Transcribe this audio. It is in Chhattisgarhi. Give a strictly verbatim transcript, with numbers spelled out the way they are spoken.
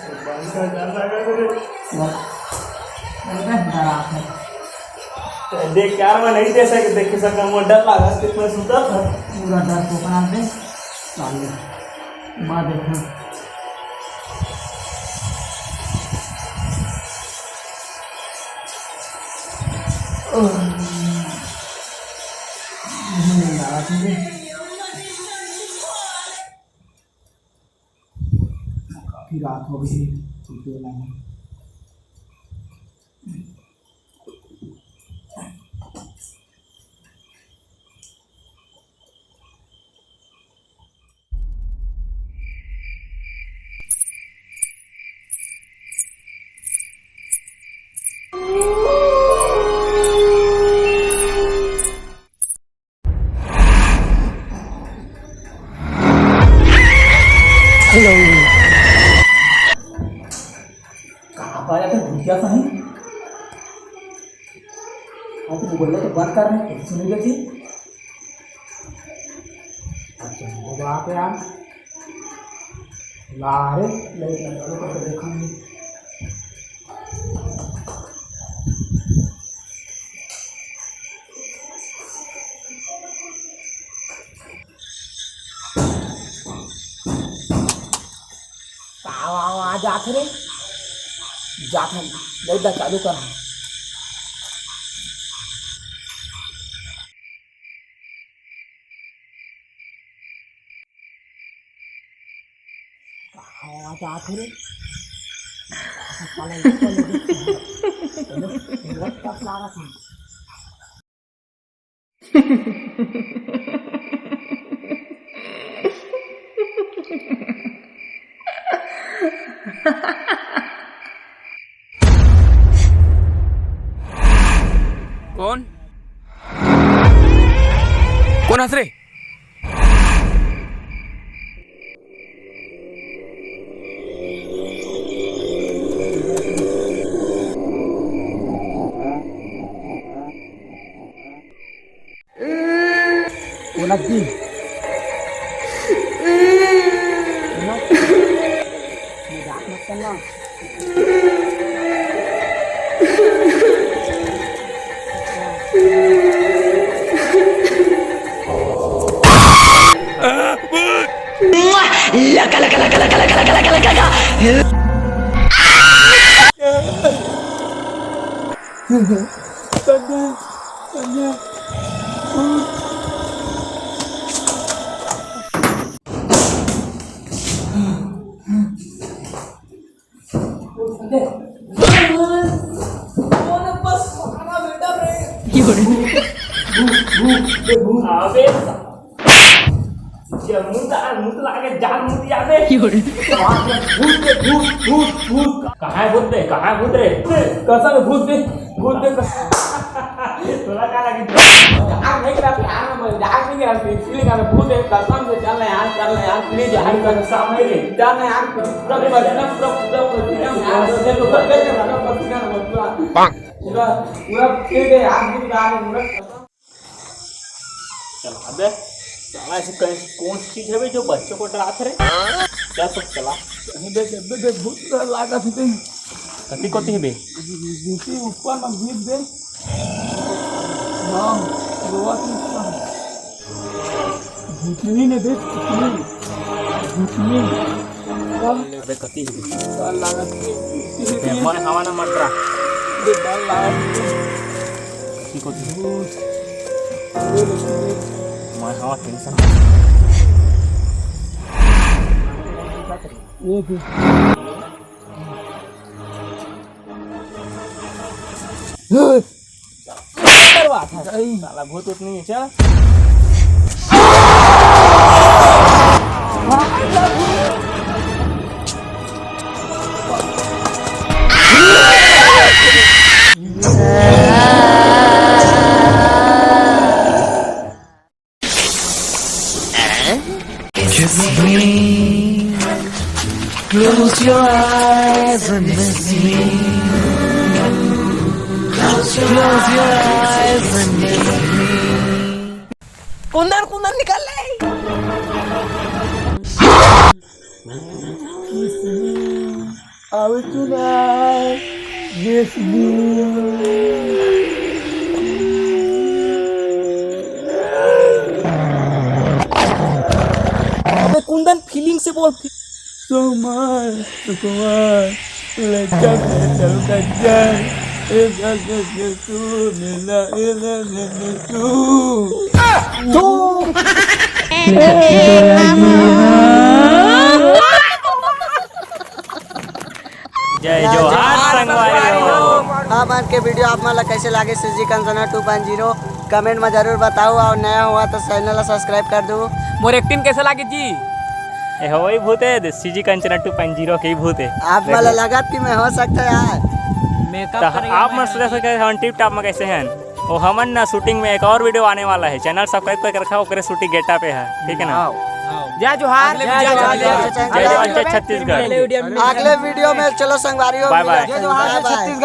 बंद कर, डर लगा रे। वाह। अरे, डर आता है। देख यार, मैं नहीं दे सक-, देख सका, मुझे डर लगा, कितना सुता था। पूरा डर को बना दे। चल, मार देखना। ओह। नहीं आ रहा तुझे। काफी रात हो गई, सुते नहीं। Hello। कहाँ पाया था भूतिया सा है? हाँ, तो बोल रहे तो बंद कर रहे हैं, सुन लेती। अच्छा, वो बात है यार। ला रे, ले, ले, ले, ले, देखा नहीं। का आवाज आत रे? जात हन, लाइट ला चालू कर। का आवाज आत रे? साला ऊपर ले देख। चलो, चलो, टप ला रहा था। कौन? कौन हंस रे? वो लग गई। मजाक मत करना। लका, लका, लका। अबे, ये मुंह तो, मुंह तो लगा के जान मुंह दिया बे। भूत बे, भूत, भूत, भूत। कहाँ है भूत बे? कहाँ है भूत रे? कसम है, भूत बे, भूत बे, कसम। तोला का लगी? यार, नहीं करा, यार, मैं मजाक नहीं करा, इसलिए करा, भूत है, कसम से, चल ना यार, चल ना यार, please यार, कसम से, चल ना यार, पूरा पसीना, पूरा, पूरा पसीना, यार, पूरा, पूरा, पूरा, पूरा, पूरा, पूरा, पूरा, पूरा, पूरा, पूरा, पूरा, पूरा, पूरा, चला बे, साला ऐसी कौन, कौन सी चीज है बे जो बच्चों को डरात रे? चल तो चला। कहीं बे, बे, बे, भूत लागत है बे। कति कोती है बे? भूती ऊपर में भूत बे। हाँ, रोवा तो ऊपर। भूतनी ने देख, भूतनी। भूतनी। अबे कति है बे? डर लागत है। बे, मैं हवा ना मत डरा। बे, डर लागत है। कति कोती? मैं हवा tension। ये भी। करवा था। साला भूत उत नहीं है, चल। Kiss me. Close your eyes and miss me. Close, close your eyes and miss me. Kundan, Kundan निकल ले। Kiss me. आवे तो ना। Yes, अबे कुंदन, फीलिंग से बोल। सोमवार, शुक्रवार, ले चल, ले चल, गज्जर। ए, गज्जर, तू मिला, ए, ले, ले, ले, तू। तू। जय जोहार संगवारी हो। हमन के वीडियो आप मन ला कैसे लागे, CG Kanchana two point zero, comment में जरूर बताओ, और नया हुआ तो चैनल ला सब्सक्राइब कर दो। मोर एक्टिंग कैसे लागे जी? ए हो वही भूत है, CG Kanchana two point zero के ही भूत है। आप मन ला लगा कि मैं हो सकता है यार। मेकअप तो करे आप मन सोच सकते हैं हम टिप टॉप में कैसे हैं। वो हमन ना शूटिंग में एक और वीडियो आने वाला है, चैनल सब्सक्राइब करके रखा, ओकरे शूटिंग गेटा पे है, ठीक है ना? जय जोहार। जय जोहार, जय जोहार, जय छत्तीसगढ़। अगले वीडियो में चलो संगवारी हो, बाय बाय। जय जोहार, जय छत्तीसगढ़।